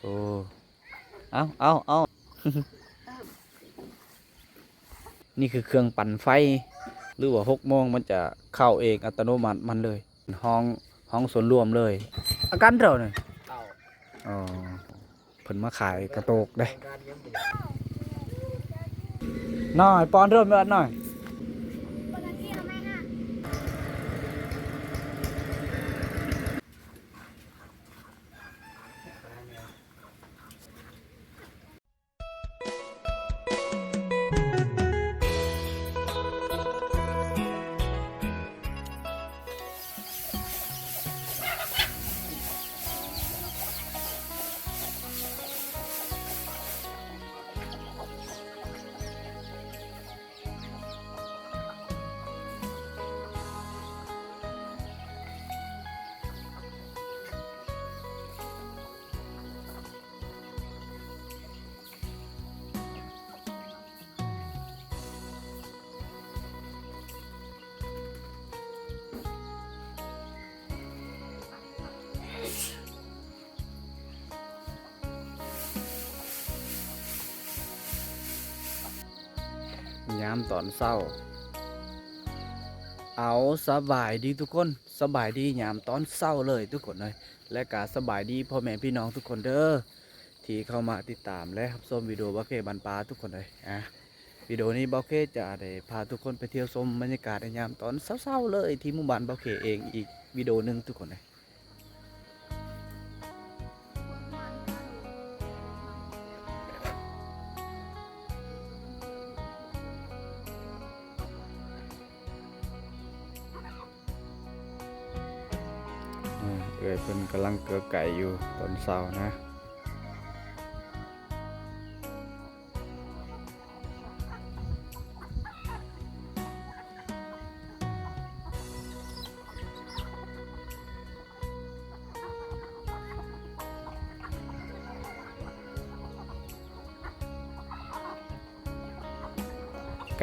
ໂອ້ ເອົາ ເອົາ ເອົາ ນີ້ຄືເຄື່ອງປັ່ນໄຟ ຫຼືວ່າຫົກໂມງມັນຈະເຂົ້າເອງອັດຕະໂນມັດມັນເລີຍ ຫ້ອງ ຫ້ອງສ່ວນລວມເລີຍ. ອາການເຈົ້ານີ້ ອໍ ເພິ່ນມາຂາຍກະໂຕກເດ້. ນ້ອຍ ປ້ອນເດີ້ ແມ່ນ້ອຍ. ຍາມຕອນເຊົ້າ. ເອົາ ສະບາຍດີທຸກຄົນ, ສະບາຍດີຍາມຕອນເຊົ້າເລີຍທຸກຄົນເອີຍ ແລະກະສະບາຍດີພໍ່ແມ່ພີ່ນ້ອງທຸກຄົນເດີ້ ທີ່ເຂົ້າມາຕິດຕາມ ແລະຮັບຊົມວິດີໂອບ່າວເຄບ້ານປ່າທຸກຄົນເອີຍ. ອາ ວິດີໂອນີ້ບ່າວເຄຈະໄດ້ພາທຸກຄົນໄປທ່ຽວຊົມບັນຍາກາດໃນຍາມຕອນເຊົ້າໆເລີຍ ທີ່ໝູ່ບ້ານບ່າວເຄເອງອີກວິດີໂອໜຶ່ງທຸກຄົນເອີຍ. ອາ ເອື້ອຍເພິ່ນກຳລັງເກືອໄກ່ຢູ່ຕອນເຊົ້ານະ.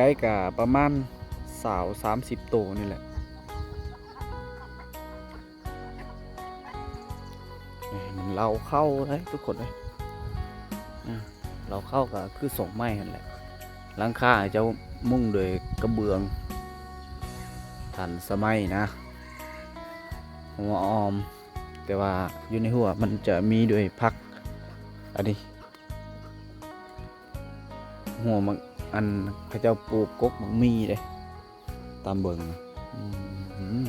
ໄກ່ກະປະມານຊາວ ສາມສິບໂຕນີ້ແຫຼະ. ນີ້ມັນເລົ້າເຂົ້າເດ້ທຸກຄົນເອີຍ. ອືມ ເລົ້າເຂົ້າກະຄືສົງໄມ້ຫັ້ນແຫຼະ. ຫຼັງຄາເຂົາເຈົ້າມຸງດ້ວຍກະເບື້ອງທັນສະໄໝນະ, ຫົວອ້ອມ, ແຕ່ວ່າຢູ່ໃນຫົວມັນຈະມີດ້ວຍຜັກ ອັນນີ້ ຫົວໝາກ ອັນ ເຂົາເຈົ້າປູກກົກໝາກໝີ່ເດ້ ຕາມເບິ່ງ. ອືມ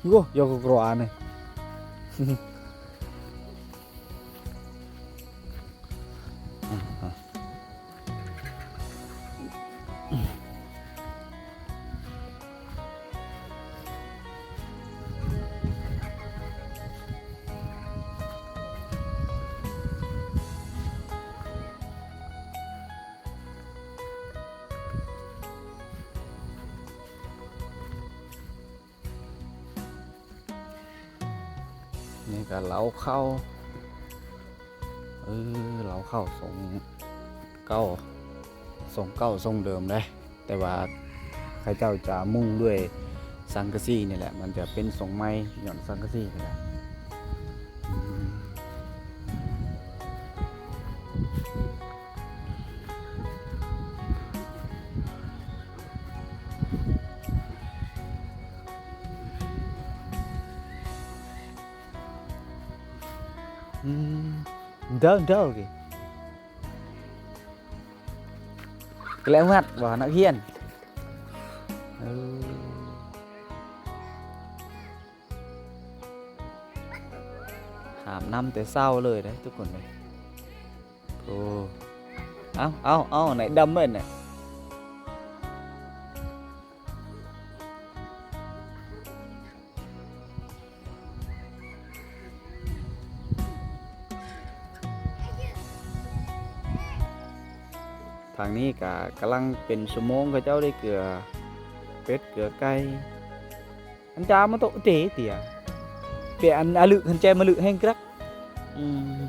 ໂອ້ ຢອກກຣອານນີ້. ນີ້ກະເລົ້າເຂົ້າ ເອີ ເລົ້າເຂົ້າຊົງເກົ່າ ຊົງເກົ່າຊົງເດີມເດ້ ແຕ່ວ່າເຂົາເຈົ້າຈະມຸງດ້ວຍສັງກະສີນີ້ແຫຼະ ມັນຈະເປັນຊົງໄມ້ຍ້ອນສັງກະສີນີ້ແຫຼະ. ອືມ ເດີນ ເດີນ ແກລ້ງວັດບໍ່ ນັກຮຽນ? ເອີ ອາບນ້ຳແຕ່ເຊົ້າເລີຍເດ້ທຸກຄົນເອີຍ. ໂອ້ ເອົາ ເອົາ ເອົາ ໄນດຳເອີຍນະ. ທາງນີ້ກະກຳລັງເປັນຊົ່ວໂມງ ເຂົາເຈົ້າໄດ້ເກືອເປັດເກືອໄກ່. ອັນຈາມາໂຕະເຕເຕຍ ເປອັນອະລຶ ຄັນແຈມາລຶແຮງກະລັກ. ອືມ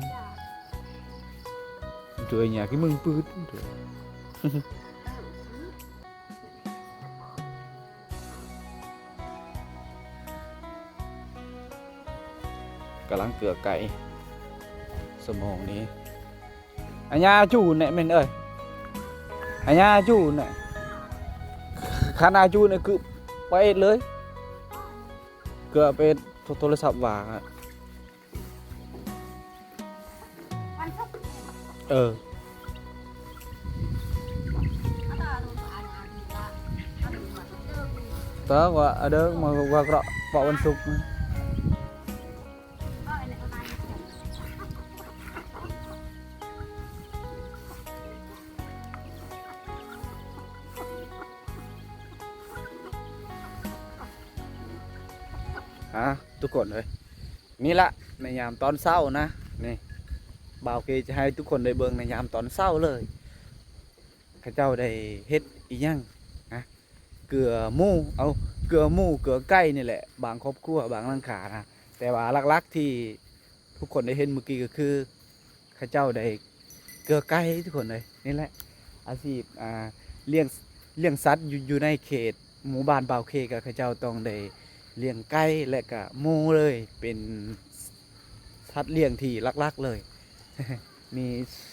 ໂຕຍາກິມຶງປືດ. ໂຕຍ ໂຕຍ ກຳລັງເກືອໄກ່ຊົ່ວໂມງນີ້. ອາຍາຈູແນະແມ່ນເອີຍ ອາຍາຈູແນະ ຄັນອາຈູແນະຄືໄປເລີຍ ເກືອໄປໂທ ໂທລະສັບວ່າ ເອີ ແຕ່ວ່າເດີ ມາວ່າເກາະ ເກາະວັນສຸກ. ອ່າ ທຸກຄົນເອີຍ ນີ້ລະ ໃນຍາມຕອນເຊົ້ານະ ນີ້ ບ່າວເຄຈະໃຫ້ທຸກຄົນໄດ້ເບິ່ງໃນຍາມຕອນເຊົ້າເລີຍ ເຂົາເຈົ້າໄດ້ເຮັດອີ່ຫຍັງນະ ເກືອໝູ ເອົາ ເກືອໝູ ເກືອໄກ່ນີ້ແຫຼະ ບາງຄອບຄົວ ບາງຫຼັງຄານະ ແຕ່ວ່າຫຼັກໆທີ່ ທຸກຄົນໄດ້ເຫັນມື້ກີ້ກໍຄື ເຂົາເຈົ້າໄດ້ເກືອໄກ່ ທຸກຄົນເອີຍ. ນີ້ແຫຼະອາຊີບ ອ່າ ລ້ຽງ ລ້ຽງສັດຢູ່ ຢູ່ໃນເຂດໝູ່ບ້ານບ່າວເຄ ກໍເຂົາເຈົ້າຕ້ອງໄດ້ລ້ຽງໄກ່ ແລະກະໝູເລີຍ ເປັນສັດລ້ຽງທີ່ຫຼັກໆເລີຍ ມີ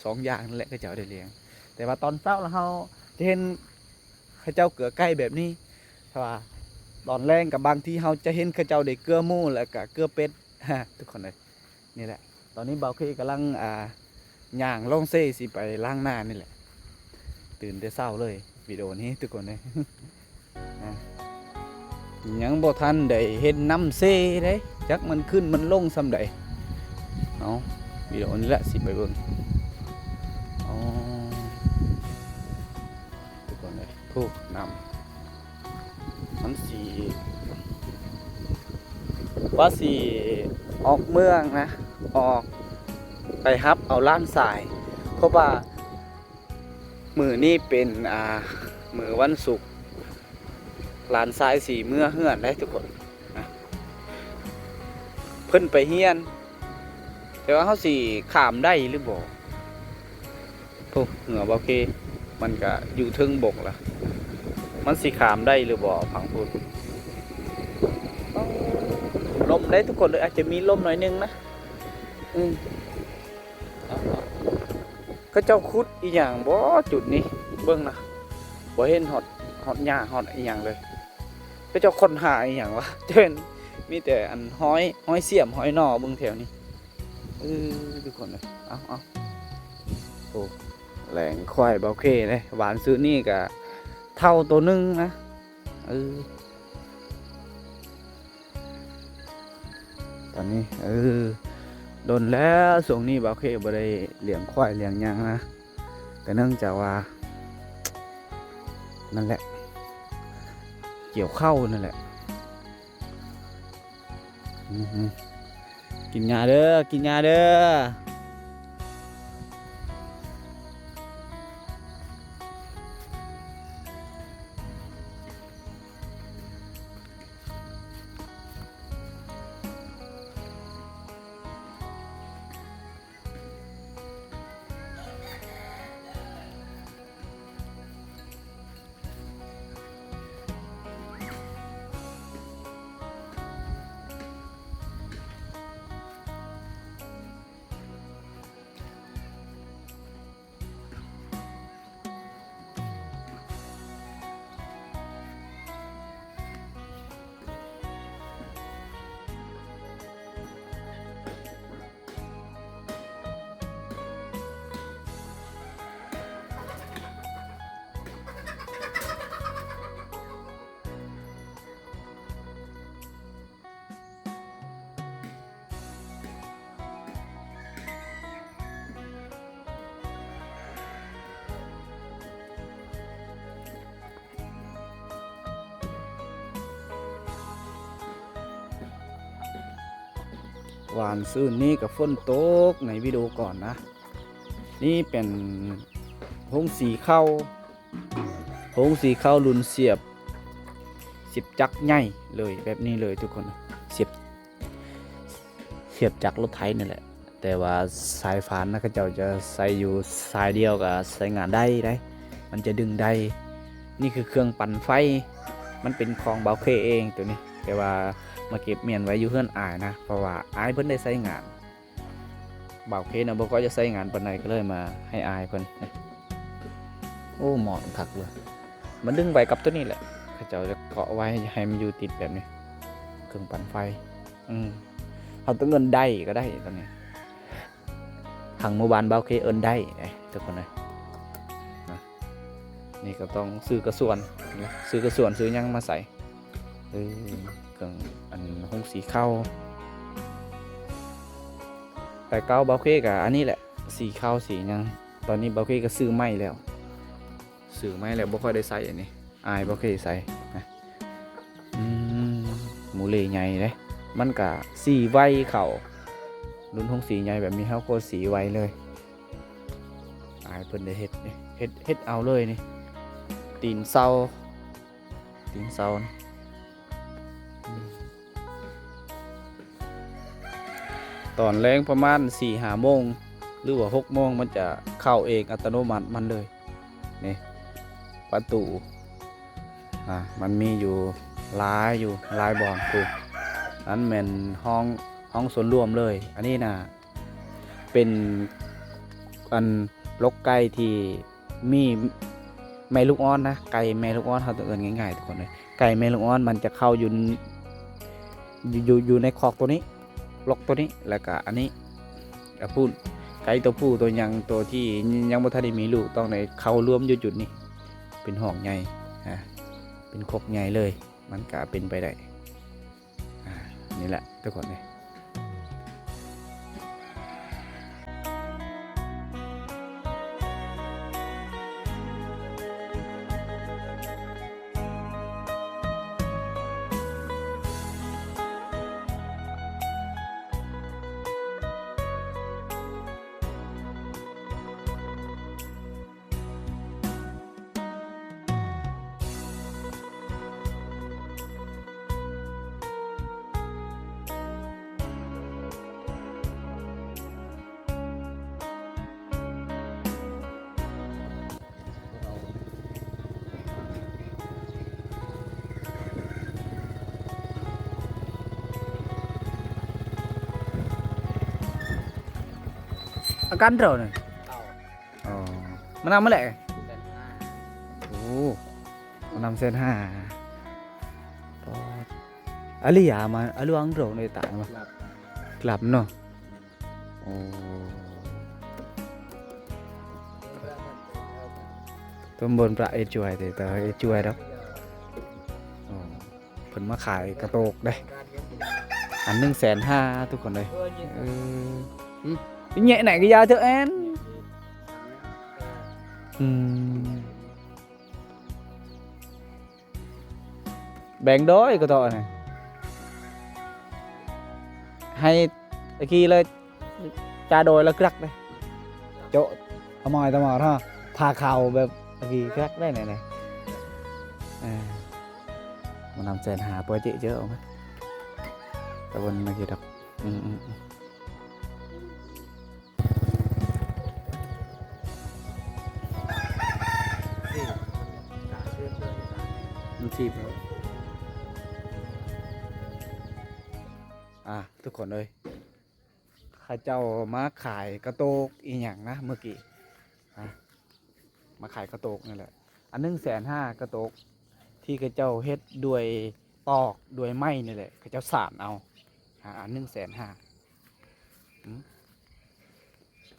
ສອງຢ່າງນັ້ນແຫຼະເຂົາເຈົ້າໄດ້ລ້ຽງ. ແຕ່ວ່າຕອນເຊົ້າລະເຮົາຈະເຫັນເຂົາເຈົ້າເກືອໄກ່ແບບນີ້ ແຕ່ວ່າຕອນແລງກໍບາງທີເຮົາຈະເຫັນເຂົາເຈົ້າໄດ້ເກືອໝູ ແລະກະເກືອເປັດ ທຸກຄົນເອີຍ. ນີ້ແຫຼະ ຕອນນີ້ບ່າວເຄກຳລັງ ອ່າ ຍ່າງລົງເຊຊິໄປລ້າງໜ້ານີ້ແຫຼະ ຕື່ນແຕ່ເຊົ້າເລີຍ ວິດີໂອນີ້ທຸກຄົນເອີຍ ຍັງບໍ່ທັນໄດ້ເຫັນນ້ຳເຊເດ້ ຈັກມັນຂຶ້ນມັນລົງສ່ຳໃດ. ເອົາ ວິດີໂອນີ້ແຫຼະຊິໄປເບິ່ງ ອໍ ທຸກຄົນເອີຍ ຜູ້ນຳ ມັນຊິ ວ່າຊິອອກເມືອງນະ ອອກໄປຮັບເອົາຫຼານຊາຍ ເພາະວ່າມື້ນີ້ເປັນ ອ່າ ມື້ວັນສຸກ ຫຼານຊາຍຊິເມືອເຮືອນເດ້ທຸກຄົນນະ ເພິ່ນໄປຮຽນ ແຕ່ວ່າເຮົາຊິຂ້າມໄດ້ຫຼືບໍ່? ໂອ້ ເຮືອບໍ່ເຄ ມັນກະຢູ່ເທິງບົກລະ ມັນຊິຂ້າມໄດ້ຫຼືບໍ່ຝັ່ງພຸ້ນ? ລົມເດ້ທຸກຄົນເອີຍ ອາດຈະມີລົມໜ້ອຍໜຶ່ງນະ. ອືມ ເຂົາເຈົ້າຂຸດອີ່ຫຍັງບໍ່ຈຸດນີ້ ເບິ່ງນະ ບໍ່ເຫັນຮອດ ຮອດຫຍ້າຮອດອີ່ຫຍັງເລີຍ. ເຂົາເຈົ້າຄົ້ນຫາອີ່ຫຍັງວະ ເຫັນມີແຕ່ອັນຮອຍ ຮອຍສ້ຽມ ຮອຍໜໍ່ເບິ່ງແຖວນີ້. ເອີ ທຸກຄົນເອີຍ ເອົາ ເອົາ ໂອ້ ລ້ຽງຄວາຍບ່າວເຄເດ້ ຫວ່ານຊື້ນີ້ກະເທົ້າໂຕໜຶ່ງນະ. ເອີ ຕອນນີ້ ເອີ ດົນແລ້ວ ຊ່ວງນີ້ບ່າວເຄບໍ່ໄດ້ລ້ຽງຄວາຍລ້ຽງຫຍັງນະ ກໍເນື່ອງຈາກວ່າ ນັ້ນແຫຼະ ກ່ຽວເຂົ້ານັ້ນແຫຼະ. ອື ກິນຫຍ້າເດີ ກິນຫຍ້າເດີ. ຫວ່ານຊື່ນນີ້ກໍຝົນຕົກໃນວິດີໂອກ່ອນນະ. ນີ້ເປັນໂຮງສີເຂົ້າ ໂຮງສີເຂົ້າລຸ້ນສຽບ ສຽບຈັກໃຫຍ່ເລີຍ ແບບນີ້ເລີຍທຸກຄົນ ສຽບ ສຽບຈັກລົດໄຖນີ້ແຫຼະ ແຕ່ວ່າສາຍຟານນະ ເຂົາເຈົ້າຈະໃສ່ຢູ່ສາຍດຽວ ກໍໃຊ້ງານໄດ້ເດ້ ມັນຈະດຶງໄດ້. ນີ້ຄືເຄື່ອງປັ່ນໄຟ ມັນເປັນຂອງບ່າວເຄເອງໂຕນີ້ ແຕ່ວ່າ ມາເກັບມ້ຽນໄວ້ຢູ່ເຮືອນອ້າຍນະ ເພາະວ່າອ້າຍເພິ່ນໄດ້ໃຊ້ງານ. ບ່າວເຄນະບໍ່ຄ່ອຍຈະໃຊ້ງານປານໃດ ກໍເລີຍມາໃຫ້ອ້າຍເພິ່ນ. ໂອ້ ໝອນຄັກເລີຍ. ມັນດຶງໄວ້ກັບໂຕນີ້ແຫຼະ. ເຂົາເຈົ້າຈະເກາະໄວ້ໃຫ້ມັນຢູ່ຕິດແບບນີ້. ເຄື່ອງປັ່ນໄຟ. ອືມ. ເຮົາຕ້ອງເອີ້ນໄດ້ກໍໄດ້ຕອນນີ້. ທາງໝູ່ບ້ານບ່າວເຄເອີ້ນໄດ້ເດ້ ທຸກຄົນເອີຍ. ນະ. ນີ້ກໍຕ້ອງຊື້ກະສວນນະ. ຊື້ກະສວນ ຊື້ຫຍັງມາໃສ່. ເອີ ເຄື່ອງ ອັນ ໂຮງສີເຂົ້າ. ແຕ່ເກົ່າບ່າວເຄກະອັນນີ້ແຫຼະ ສີເຂົ້າສີຫຍັງ. ຕອນນີ້ບ່າວເຄກະຊື້ໄມ້ແລ້ວ ຊື້ໄມ້ແລ້ວ ບໍ່ຄ່ອຍໄດ້ໃຊ້ອັນນີ້ ອາຍບ່າວເຄໃຊ້ນະ. ອືມ ໝູ່ເລໃຫຍ່ເດ້ ມັນກະສີໄວເຂົ້າ. ລຸ້ນໂຮງສີໃຫຍ່ແບບນີ້ ເຮົາກໍສີໄວເລີຍ. ອາຍເພິ່ນໄດ້ເຮັດ ເຮັດ ເຮັດເອົາເລີຍນີ້ ຕີນເສົາ ຕີນເສົາ. ຕອນແລງປະມານສີ່ຫ້າໂມງ ຫຼືວ່າຫົກໂມງ ມັນຈະເຂົ້າເອງອັດຕະໂນມັດມັນເລີຍ. ນີ້ ປະຕູ ອາ ມັນມີຢູ່ຫຼາຍ ຢູ່ຫຼາຍບ່ອນພຸ້ນ. ອັນແມ່ນຫ້ອງ ຫ້ອງສ່ວນລວມເລີຍ. ອັນນີ້ນະ ເປັນ ອັນ ລົກໄກ່ທີ່ມີແມ່ລູກອ່ອນນະ ໄກ່ແມ່ລູກອ່ອນ ເຮົາຕ້ອງເອີ້ນງ່າຍໆ ທຸກຄົນເອີຍ. ໄກ່ແມ່ລູກອ່ອນມັນຈະເຂົ້າຢູ່ ຢູ່ ຢູ່ໃນຄອກໂຕນີ້ ລັອກໂຕນີ້ ແລ້ວກະອັນນີ້ ອາ ພຸ້ນ ໄກ່ໂຕຜູ້ໂຕຫຍັງ ໂຕທີ່ຍັງບໍ່ທັນໄດ້ມີລູກ ຕ້ອງໄດ້ເຂົ້າລວມຢູ່ຈຸດນີ້ ເປັນຫ້ອງໃຫຍ່ ອາ ເປັນຄົກໃຫຍ່ເລີຍ. ມັນກະເປັນໄປໄດ້. ອາ ນີ້ແຫຼະ ທຸກຄົນເອີຍ. ອາການເທົ່ານັ້ນ. ອໍ ມານຳມາແຫຼະ. ໂອ້ ມານຳແສນຫ້າ. ປອດ ອາລີອາມາ ອາລຸອັງໂຣເນຕາມາ ກລັບເນາະ. ໂອ້ ຕົມບົນປະເອຈວຍເຕ ເຕເອຈວຍດອກ. ໂອ້ ເພິ່ນມາຂາຍກະໂຕກເດ້ ອັນໜຶ່ງແສນຫ້າ ທຸກຄົນເອີຍ. ເອີ ຫຶ ແຍະໄໜກະຢາເທີແອນ. ອືມ ແບ່ງດອຍກະເທາະນີ້ ໃຫ້ຕະກີ້ເລີຍ ຈາໂດຍລະກຣັກເດ້ ໂຈະ ຕະໝອຍຕະໝອດເນາະ ທາຂາວແບບຕະກີ້ກຣັກໄດ້ແນ່ໆ. ເອີ ມານຳແສນຫ້າ ປ່ອຍເຈະເຈີອອກມາ ຕະເວັນມາກີດອກ. ອືມໆ. ມັນຖີບແລ້ວ ອ່າ ທຸກຄົນເອີຍ ເຂົາເຈົ້າມາຂາຍກະໂຕກອີ່ຫຍັງນະ ເມື່ອກີ້ ອ່າ ມາຂາຍກະໂຕກນີ້ແຫຼະ ອັນໜຶ່ງແສນຫ້າ ກະໂຕກ ທີ່ເຂົາເຈົ້າເຮັດດ້ວຍຕອກ ດ້ວຍໄມ້ນີ້ແຫຼະ ເຂົາເຈົ້າສານເອົາ ອ່າ ອັນໜຶ່ງແສນຫ້າ. ອືມ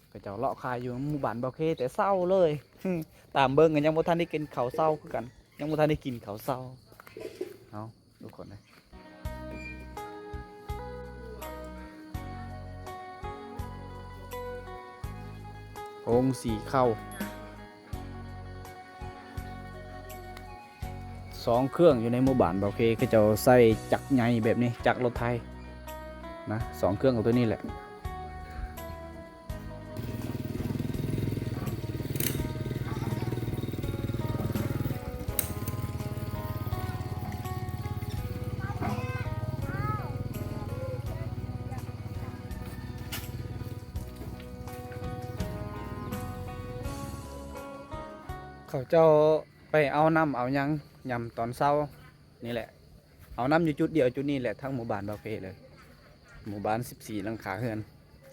ເຂົາເຈົ້າເລາະຂາຍຢູ່ໝູ່ບ້ານບໍ່ເຄແຕ່ເຊົ້າເລີຍ ຕາມເບິ່ງກໍຍັງບໍ່ທັນໄດ້ກິນເຂົ້າເຊົ້າຄືກັນ ຍັງບໍ່ທັນໄດ້ກິນເຂົ້າເຊົ້າ. ເອົາ ທຸກຄົນເອີຍ ໂຮງສີເຂົ້າ ສອງເຄື່ອງຢູ່ໃນໝູ່ບ້ານບໍ່ເຄ ເຂົາເຈົ້າໃຊ້ຈັກໃຫຍ່ແບບນີ້ ຈັກລົດໄຖນະ ສອງເຄື່ອງກັບໂຕນີ້ແຫຼະ. ເຂົາເຈົ້າໄປເອົານ້ຳເອົາຫຍັງຍາມຕອນເຊົ້ານີ້ແຫຼະ ເອົານ້ຳຢູ່ຈຸດດຽວຈຸດນີ້ແຫຼະ ທັງໝູ່ບ້ານບ່າວເພເລີຍ. ໝູ່ບ້ານສິບສີ່ຫຼັງຄາເຮືອນ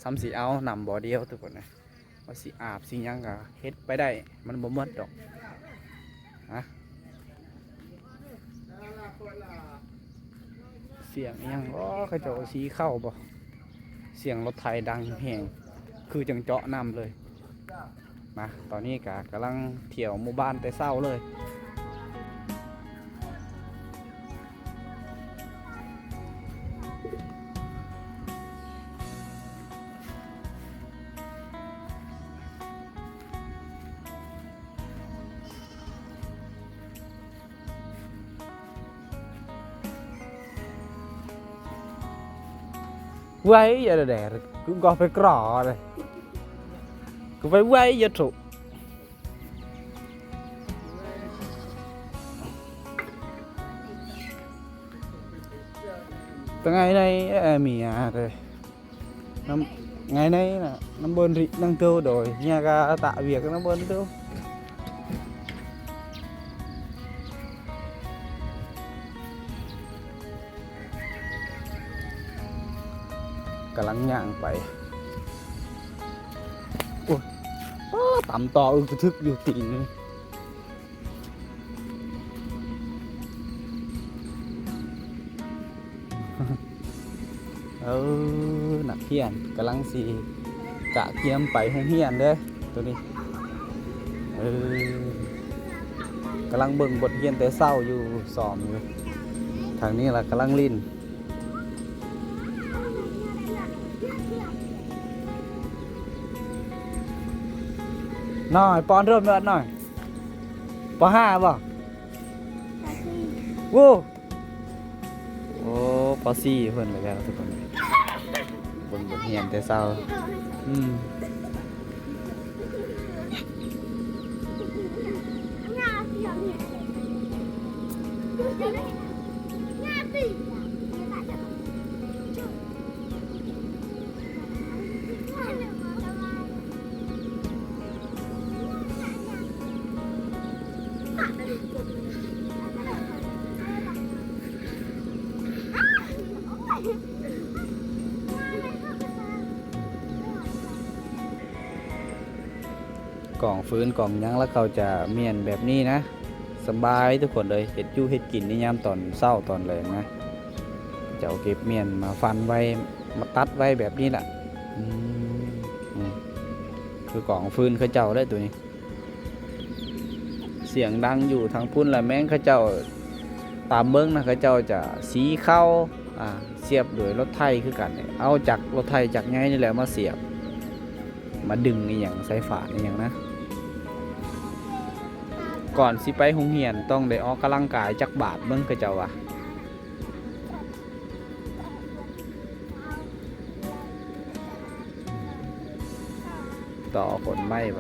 ສ່ຳຊິເອົານ້ຳບໍ່ດຽວທຸກຄົນເອີຍ. ວ່າຊິອາບຊິຫຍັງກໍເຮັດໄປໄດ້ ມັນບໍ່ໝົດດອກ. ຮະ ສຽງອີ່ຫຍັງ? ອໍ ເຂົາເຈົ້າສີເຂົ້າບໍ? ສຽງລົດໄຖດັງແຮງ ຄືຈັ່ງເຈາະນ້ຳເລີຍ. ມາ ຕອນນີ້ກະກຳລັງທ່ຽວໝູ່ບ້ານແຕ່ເຊົ້າເລີຍ. ໄວ ຢ່າແດດ ກູກໍໄປກຣໍເລີຍ ກູໄປໄວ ຢ່າທຸ ຕະໄງໃນ ເອີ ເມຍເດີ. ນຳ ໄງໃນນະ ນຳເບິ່ນລິນຳໂຕໂດຍ ເມຍກະຕະວຽກນຳເບິ່ນໂຕ. ກຳລັງຍ່າງໄປ ໂອ້ຍ ປ້າ ຕຳຕໍ່ອຶກກະທຶກຢູ່ຕີນນີ້. ເອີ ນັກຮຽນກຳລັງຊິກະກຽມໄປໂຮງຮຽນເດີ ໂຕນີ້ ເອີ ກຳລັງເບິ່ງບົດຮຽນແຕ່ເຊົ້າຢູ່ ຊ້ອມຢູ່ ທາງນີ້ລະກຳລັງຫຼິ້ນ. ນ້ອຍ ປ້ອນເດີ ນ້ອຍ ປໍຫ້າບໍ? ໂອ້ ໂອ້ ປໍສີ່ເພິ່ນແລ້ວທຸກຄົນ ເບິ່ງບົດຮຽນແຕ່ເຊົ້າ ອືມ. ກອງຟືນກອງຫຍັງລະເຂົາຈະມ້ຽນແບບນີ້ນະ ສະບາຍທຸກຄົນເອີຍ ເຮັດຢູ່ເຮັດກິນໃນຍາມຕອນເຊົ້າຕອນແລງນະ ເຂົາເກັບມ້ຽນມາຝັນໄວ້ ມາຕັດໄວ້ແບບນີ້ລະ ອືມ ອືມ ຄືກອງຟືນເຂົາເຈົ້າເດ້ໂຕນີ້. ສຽງດັງຢູ່ທາງພຸ້ນລະ ແມ່ນເຂົາເຈົ້າ ຕາມເບິ່ງນະ ເຂົາເຈົ້າຈະສີເຂົ້າ ອາ ສຽບໂດຍລົດໄຖຄືກັນ ເອົາຈັກລົດໄຖຈັກໃຫຍ່ນີ້ແຫຼະມາສຽບ ມາດຶງອີ່ຫຍັງ ສາຍຟານອີ່ຫຍັງນະ. ກ່ອນຊິໄປໂຮງຮຽນຕ້ອງໄດ້ອອກກຳລັງກາຍຈັກບາດເບິ່ງ ເຂົາເຈົ້າວ່າ. ຕໍ່ຂົນໄມ້ໄປ.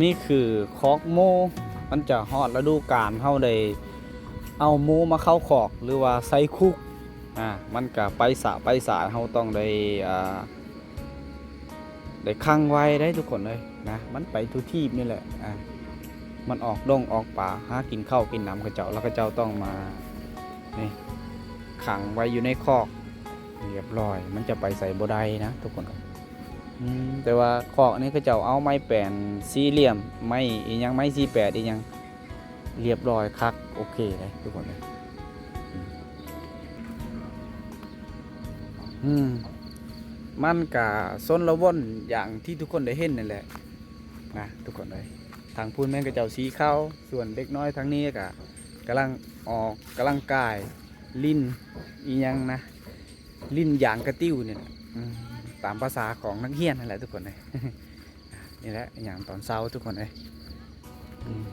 ນີ້ຄືຄອກໝູ ມັນຈະຮອດລະດູການ ເຮົາໄດ້ເອົາໝູມາເຂົ້າຄອກ ຫຼືວ່າໃສ່ຄຸກ ອາ ມັນກະໄປສະໄປສາ ເຮົາຕ້ອງໄດ້ ອາ ໄດ້ຂັງໄວ້ໄດ໋ທຸກຄົນເອີຍນະ ມັນໄປທຸກທີບນີ້ແຫຼະ ອາ ມັນອອກດົງອອກປ່າ ຫາກິນເຂົ້າກິນນ້ຳເຂົາເຈົ້າ ແລ້ວເຂົາເຈົ້າຕ້ອງມາ ນີ້ ຂັງໄວ້ຢູ່ໃນຄອກ ລຽບຮ້ອຍ ມັນຈະໄປໃສບໍ່ໄດ້ນະທຸກຄົນ. ອືມ ແຕ່ວ່າຄອກນີ້ເຂົາເຈົ້າເອົາໄມ້ແປນສີ່ຫຼ່ຽມ ໄມ້ອີ່ຫຍັງ ໄມ້ສີ່ແປດອີ່ຫຍັງ ລຽບຮ້ອຍຄັກ ໂອເຄເລີຍທຸກຄົນເອີຍ. ອືມ ມັນກະຊົນລະວົນຢ່າງທີ່ທຸກຄົນໄດ້ເຫັນນັ້ນແຫຼະນະທຸກຄົນເອີຍ. ທາງພຸ້ນແມ່ນເຂົາເຈົ້າສີຂາວ ສ່ວນເດັກນ້ອຍທາງນີ້ກະກຳລັງອອກກຳລັງກາຍ ຫຼິ້ນອີ່ຫຍັງນະ ຫຼິ້ນຢາງກະຕິວນີ້ແຫຼະ ອືມ ຕາມພາສາຂອງນັກຮຽນຫັ້ນແຫຼະທຸກຄົນເອີຍ. ນີ້ແຫຼະຍາມຕອນເຊົ້າທຸກຄົນເອີຍ ອືມ.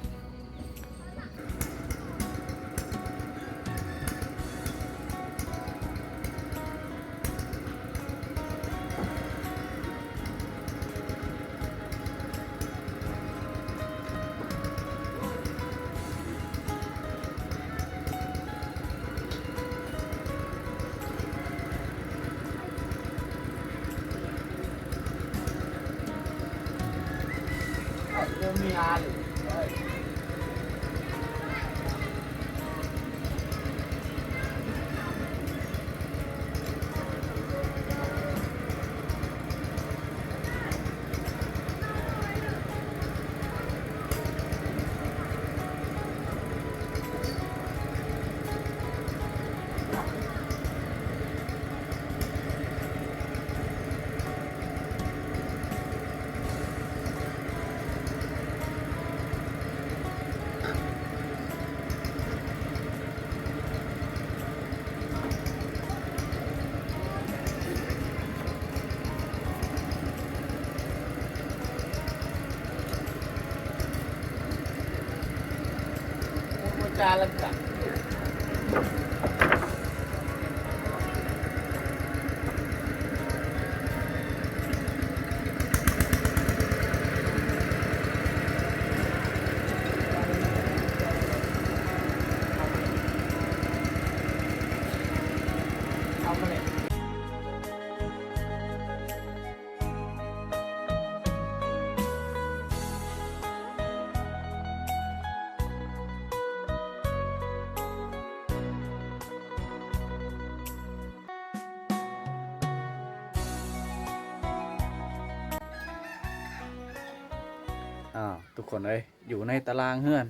ອ້າວ ທຸກຄົນເອີຍ ຢູ່ໃນຕາລາງເຮືອນ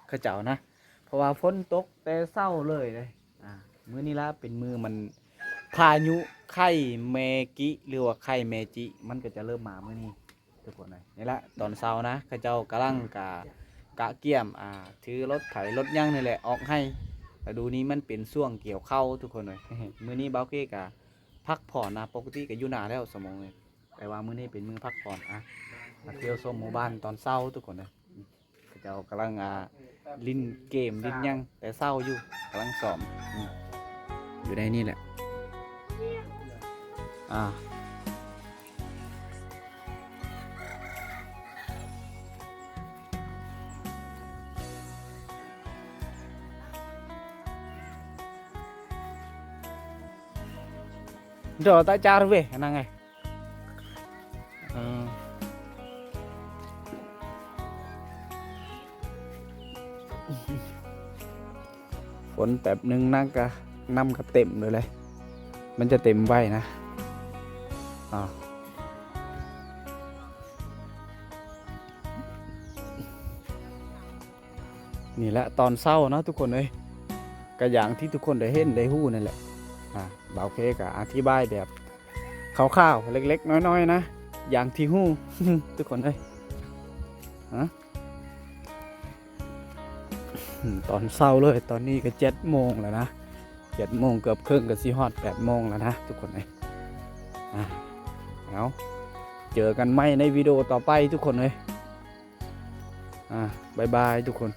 ເຂົາເຈົ້ານະ ເພາະວ່າຝົນຕົກແຕ່ເຊົ້າເລີຍເດ້. ອ່າ ມື້ນີ້ລະເປັນມື້ມັນ ພາຍຸໄຄແມກິ ຫຼືວ່າໄຄແມຈິ ມັນກໍຈະເລີ່ມມາມື້ນີ້ ທຸກຄົນເອີຍ. ນີ້ລະຕອນເຊົ້ານະ ເຂົາເຈົ້າກຳລັງກະ ກະກຽມ ອ່າ ຖືລົດໄຖລົດຫຍັງນີ້ແຫຼະອອກໄຮ່. ລະດູນີ້ມັນເປັນຊ່ວງກ່ຽວເຂົ້າ ທຸກຄົນເອີຍ. ມື້ນີ້ບ່າວເຄກະພັກຜ່ອນນະ ປົກກະຕິກະຢູ່ນາແລ້ວສະໝອງເອີຍ ແຕ່ວ່າມື້ນີ້ເປັນມື້ພັກຜ່ອນ. ອ່ະ ມາທ່ຽວຊົມໝູ່ບ້ານຕອນເຊົ້າ ທຸກຄົນເອີຍ. ເຂົາເຈົ້າກຳລັງ ອ່າ ຫຼິ້ນເກມຫຼິ້ນຫຍັງແຕ່ເຊົ້າຢູ່ ກຳລັງຊ້ອມ ອືມ ຢູ່ໃນນີ້ແຫຼະ ອ່າ ດອກຕາຈາຣເວ ອັນນັ້ນໄງ. ເອີ ຝົນແປັບໜຶ່ງໜັກກະ ນ້ຳກະເຕັມເລີຍແຫຼະ ມັນຈະເຕັມໄວນະ. ອ່າ ນີ້ແຫຼະຕອນເຊົ້າເນາະທຸກຄົນເອີຍ ກະຢ່າງທີ່ທຸກຄົນໄດ້ເຫັນໄດ້ຮູ້ນັ້ນແຫຼະ. ອ່າ ບ່າວເຄກະອະທິບາຍແບບຄ່າວໆ ເລັກໆ ນ້ອຍໆ ນະ ຢ່າງທີ່ຮູ້ ທຸກຄົນເອີຍ. ຮະ ຕອນເຊົ້າເລີຍ ຕອນນີ້ກະເຈັດໂມງແລ້ວນະ ເຈັດໂມງເກືອບເຄິ່ງ ກະຊິຮອດແປດໂມງແລ້ວນະທຸກຄົນເອີຍ. ອ່າ ເອົາ ເຈີກັນໃໝ່ໃນວິດີໂອຕໍ່ໄປທຸກຄົນເອີຍ. ອ່າ ບາຍບາຍທຸກຄົນ.